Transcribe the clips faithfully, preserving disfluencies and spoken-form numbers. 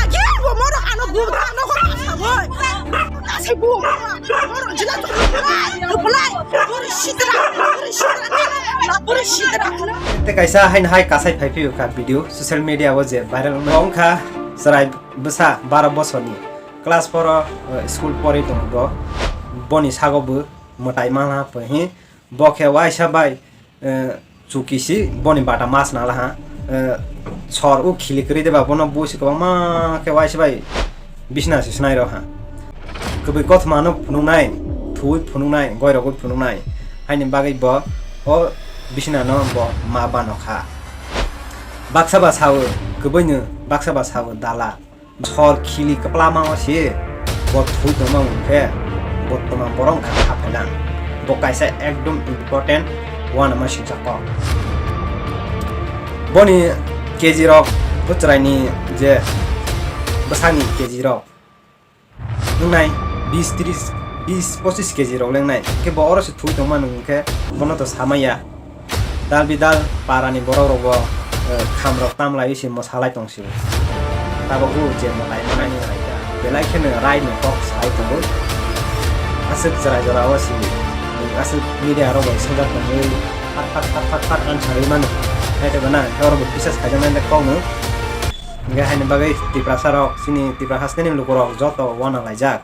Again, bo moro ano gubra ano ko asaboi. Asai bo moro jila to. Reply, reply. Bori sitra, bori sitra, bori sitra. Te kaisa hain hai kasai phai phiyo ka video social media o je viral wngkha, chwrai bwsa baro bosorni class four o, eh, school pori tongo bo, boni sago bo mwtai mala phi, bo khe waisa bai, eh, chuki si boni bata mas nala ha, eh, sor o khili kwrwi de ba bono buisi kwbangma khe waisa bai bisna se snai rw ha. Kwbwi kothoma no phunuknai, thuwi phunuknai, goirogwi phunuknai, haini bagwi bo o bisna no bo ma bano kha. Baksa ba sao kwbwino, baksa ba sao dala. Sor khili kwplama o se bo thui tongma hwn khe bo tongma borok wngkha kha phainang. Bo kaisa ekdom important uanama singsa kok. Boni K G rok, bo chwraini je bwsakni K G rok wngnai bis tris, bis pochis K G rok lengnai. Khe bo oro se thui tongma hwn khe bono to samaya. Dal bidal parani borok rogo, eh, kham rok tam lai se mosa lai tong sio. Tabuk o je mwtai manani belai kheno rai no kok sai tongo. Aswk chwrai jora o si, aswk media rok bai swngjak tongwi phat phat phat phat phat answer wi mano. Hai tebo na, khe oro bo bisas khaijak nai kok no. Hingke haini bagwi Tiprasa rok, chini Tipra hasteni luku rok joto uana laijak.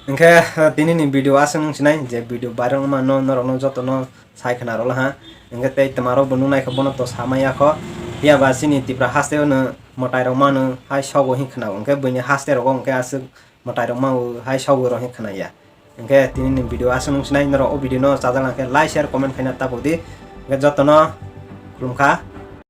Hingke, eh, tini ni video aswk nung sinai je video viral wngma no norok no joto no sai khna rwla ha. Hingke tei twma rok bo nung nai khe bono to sama ya kho. Phiya ba chini Tipra haste o no mwtai rok mano hai sogo hin khna. Hingke buini haste rogo hingke aswk mwtai rok ma o hai sogo rok hin khna ya. Hingke tini ni video aswk nung sinai norok o video no chajak nang khe like, share, comment khaina tabuk di. Hingke joto no khulum kha.